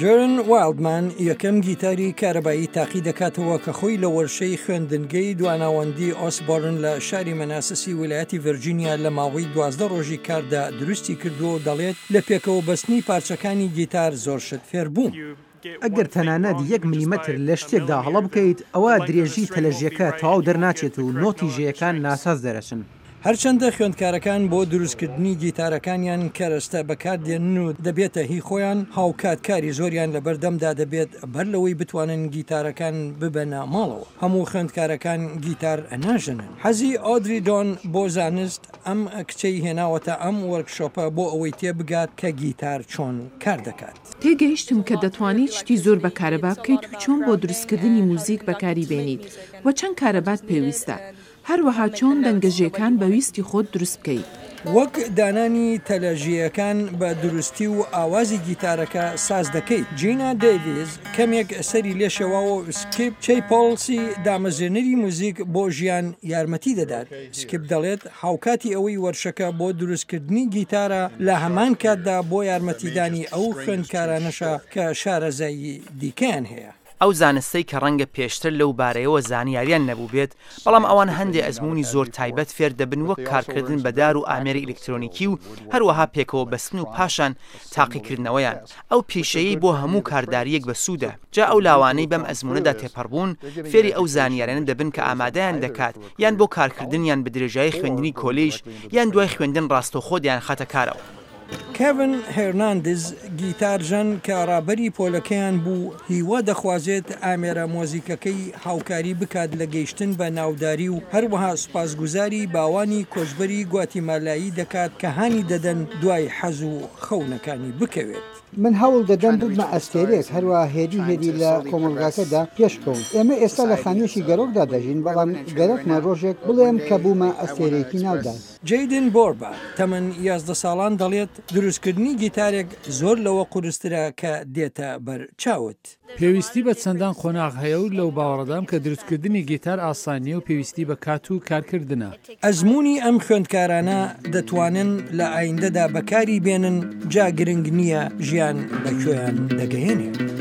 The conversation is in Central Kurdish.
جێرن وایڵدمان یەکەم گیتاری کارەبایی تاقی دەکاتەوە کە خۆی لە وەرشەی خوێندنگەی دواناوەندی ئۆسبۆرن لە شاری مەناسسی ویلایەتی ڤێرجینیا لە ماوەی 12 ڕۆژی کاردا دروستی کردووە و دەڵێت لە پێکەوە بەستنی پارچەکانی گیتار زۆر شت فێربووم. ئەگەر تەنانەت یەک ملیمەتر لە شتێکدا هەڵە بکەیت، ئەوا درێژی تەلەژییەکە تەواو دەرناچێت و نۆتی ژێیەکان ناساز دەرەچن. هەرچەندە خوێندکارەکان بۆ دروستکردنی گیتارەکانیان کەرەستە بەکاردێنن و دەبێتە هی خۆیان، هاوکات کاری زۆریان لەبەردەمدا دەبێت بەر لەوەی بتوانن گیتارەکان ببەنە ماڵەوە. هەموو خوێندکارەکان گیتار ناژەنن. حەزی ئۆدری دۆن بۆ زانست ئەم کچەی هێناوەتە ئەم وۆرکشۆپە بۆ ئەوەی تێبگات کە گیتار چۆن کار دەکات. تێگەیشتم کە دەتوانیت شتی زۆر بە کارەبا بکەیت و چۆن بۆ دروستکردنی موزیک بەکاری بێنیت و چەند کارەبات پێویستە. هەروەها چۆن دەنگە ژێکان بە ویستی خۆت دروست بکەیت. وەک دانانی تەلە ژێیەکان بە دروستی و ئاوازی گیتارەکە ساز دەکەیت. جینا دەیڤیز کەمێک سەری لێ شێواوە و سکیپ چەیپۆڵسی دامەزرێنەری موزیک بۆ ژیان یارمەتی دەدات. سکیپ دەڵێت هاوکاتی ئەوەی وەرشەکە بۆ دروستکردنی گیتارە لە هەمان کاتدا بۆ یارمەتیدانی ئەو خوێندکارانەشە کە شارەزایی دیکەیان هەیە. ئەو زانستەی کە ڕەنگە پێشتر لەو بارەیەوە زانیاریان نەبووبێت، بەڵام ئەوان هەندێ ئەزموونی زۆر تایبەت فێر دەبن وەک کارکردن بە دار و ئامێری ئیلکترۆنیکی و هەروەها پێکەوە بەستن و پاشان تاقیکردنەوەیان، ئەو پیشەیەی بۆ هەموو کاردارییەک بەسوودە، جا ئەو لاوانەی بەم ئەزموونەدا تێپەڕبوون فێری ئەو زانیاریانە دەبن کە ئامادەیان دەکات یان بۆ کارکردنیان بە درێژایی خوێندنی کۆلیژ یان دوای خوێندن ڕاستەوخۆ دەیانخاتە کارەوە. کێڤن هێرناندز، گیتارژەن کە ڕابەری پۆلەکەیان بوو، هیوا دەخوازێت ئامێرە مۆزیکەکەی هاوکاری بکات لە گەیشتن بە ناوداری و هەروەها سوپاسگوزاری باوانی کۆچبەری گواتیمالایی دەکات کە هانی دەدەن دوای حەز و خەونەکانی بکەوێت. من هەوڵ دەدەم ببمە ئەستێرەیەک، هەروەها هێدی هێدی لە کۆمەڵگاکەدا پێشبکەوم. ئێمە ئێستا لە خانوویەکی گەڕۆکدا دەژین، بەڵام گەرەکمە ڕۆژێک بڵێم کە بوومە ئەستێرەیەکی ناودار. جەیدن بۆربا، تەمەن 11 ساڵان دەڵێت، دروستکردنی گیتارێک زۆر لەوە قورسترە کە دێتە بەر چاوت. پێویستی بە چەندان قۆناغ هەیە و لەو باوەڕەدام کە دروستکردنی گیتار ئاسان نییە و پێویستی بە کات و کارکردنە. ئەزموونی ئەم خوێندکارانە دەتوانن لە ئایندەدا بەکاری بێنن، جا گرنگ نییە ژیان بە کوێیان دەگەیەنێت.